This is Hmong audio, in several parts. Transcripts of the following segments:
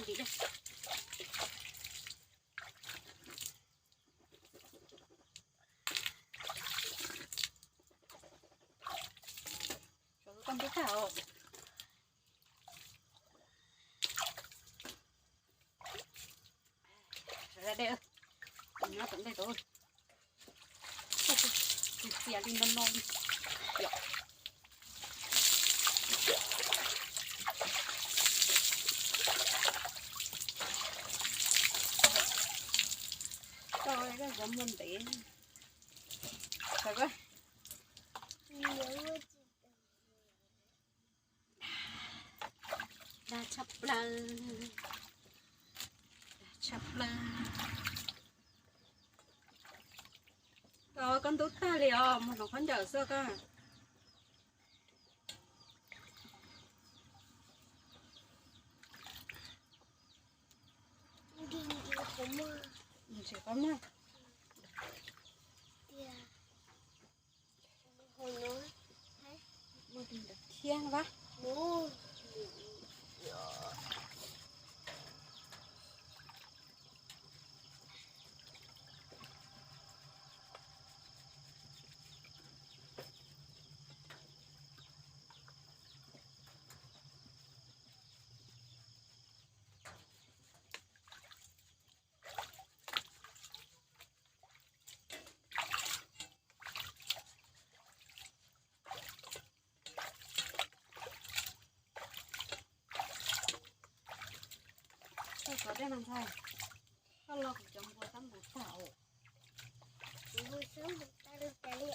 Li na. Sawv daws, koj ntub tag os. Sawv daws, nyob tom ntej tod, txias txias li no no li. Koj zov muag ntev. Dag tshaj plaws, dag tshaj plaws. Koj ntub tag li os, mus hloov khaub ncaws xwb koj. Ntsis qhov muag. Thiab vas. Koj txhob dej mas ntxhais, koj los kuv cov npua tab npus tag os. Kuv npua txhob npus tag li cas li.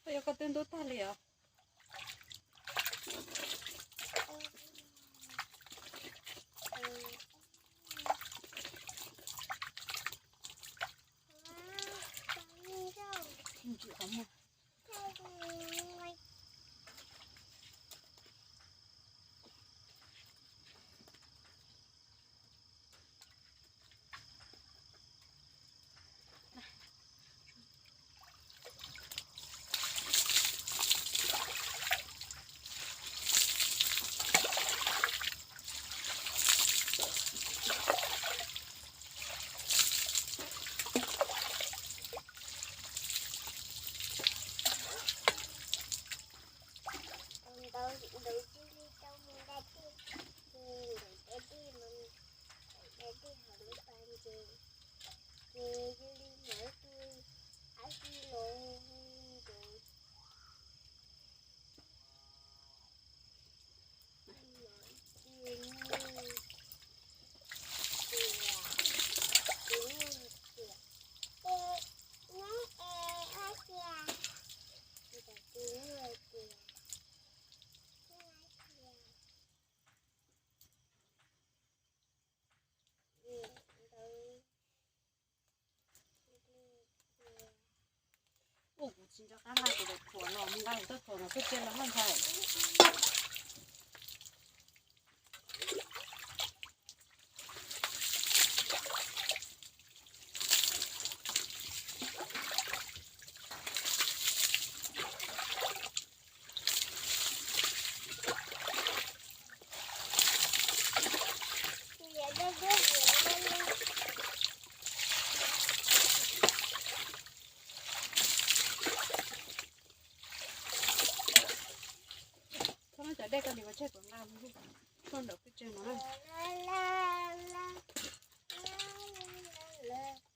Koj yuav koj twb ntub tag li os. Ntsis qhov muag. Ntawd ntawd cia li tau mus da dej, ces ntawm da dej no, da dej hauv lub pas ntses, ces cia li mus tus ab tsi los ntawd. Ua kuv tsis nco qab nqa tus daim thuam no mus nqa tus thuam no peb cia los haj ntxhais. Txhob muab cov dej ko nim ua tseg kuv nqa mus rau ntawm peb tsev no na. le.